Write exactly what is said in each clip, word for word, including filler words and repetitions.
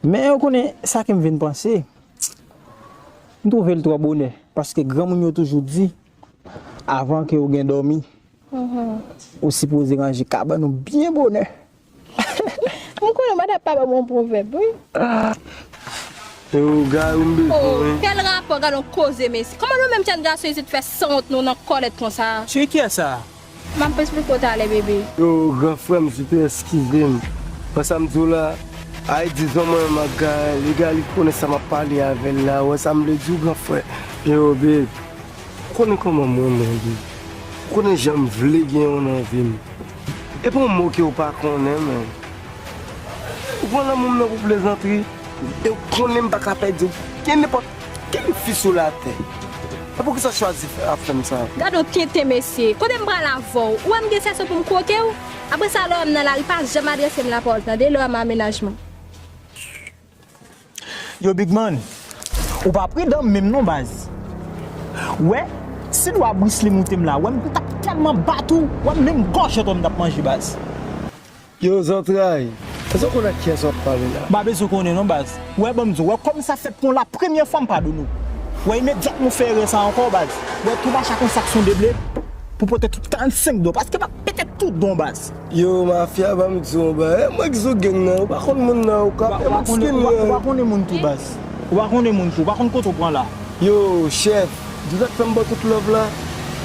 Men ou konnen sa ke m vin panse, m twouve l twò bonè, paske granmoun yo toujou di, avan ke ou gen dòmi, ou sipoze ranje kabann ou byen bonè. M konnen madanm pa ban m yon pwovèb, wi. Yo, Gary, m bezwen, oh, wi. Kèl rapò, gade yon koze, mesye. Kòman nou menm jèn gason isit fè sanwont nou nan kòlèt konsa? Cheri, kiyès sa? M ap esplike w talè, bebe. Yo, gran frè m, sitou eskize m. Wè sa m di w la, ay, dizon mwen menm ak Gaël, egal li konnen sa m ap pale avè l la. Wè sa m vle di w, gran frè. Yo, babe, ou konnen kòman m renmen w, babe. Ou konnen jan m vle gen w nan vi m. E pa yon mo ke w pa konnen, men. Ou pran lanmou m nan pou plezantri. E w konnen m pa ka pèdi w. Gen nenpòt kèl fi sou latè. E poukisa w chwazi fè, ap fè m sa? Gade yon tenten, mesye. Kote m pral avè w? Ou wè m gen sèso pou m kwoke w? Apre sa, lè w wè m nan lari, pa janm adrese m lapawòl, tande? Lè w wè m amenajman. Yo, Big Man, ou pa pridan menm non, baz. Wè, si dwa Bruce Lee moute m la, wè m t ap tèlman bat ou, wè m menm gòjèt wè m t ap manje, baz. Yo, zantray, èske w konn ak kiyès w ap pale la? M pa bezwen konnen non, baz. Wè, ban m di w, wè, kòm sa fèt pou la premyè fwa, m padone w. Wè, imedyatman w fè erè sa ankò, baz. Wè, tou mache ak yon sak sonde ble pou pote tout karannsenk do, paske m ap pete tout don, baz. Yo, mafya, ban m di w yon bagay. E mwen ki sou gang nan, ou pa konn moun nan, ou ka, e mwen ki spin nan. Ou pa konnen moun tou, baz. Ou pa konnen moun tou, ou pa konn kote w pran la. Yo, chèf, di w sa k fè m ba w tout love la?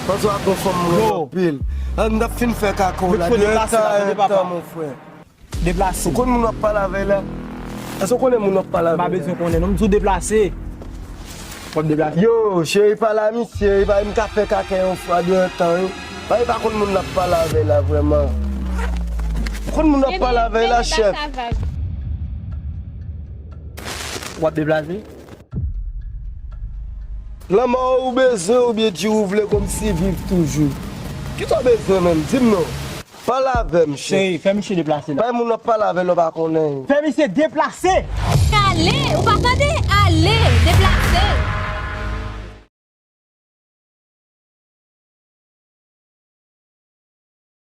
Paske w ak yon fanm mwen anpil. An n ap fin fè kaka w la, de un temps à un temps, mon frère. Deplase. Ou konn moun w ap pale avè la? Èske w konnen moun w ap pale avè la? M pa bezwen konnen non, m di w deplase. W ap deplase. Yo, cheri, pale a misye, e pa m ka fè kaka yon fwa de un temps, wi. Bagay pa konn moun l ap pale avè la vrèman. Ou konn moun w ap pale avè la, chèf. W ap deplase? Lanmò ou bezwen oubyen di ou vle kòmsi viv toujou? Kisa w bezwen menm? Di m non. Pale avè m, chèf. Cheri, fè misye deplase la. Bay moun nan pale avè l, ou pa konnen. Fè misye deplase! Ale, ou pa tande? Ale, deplase!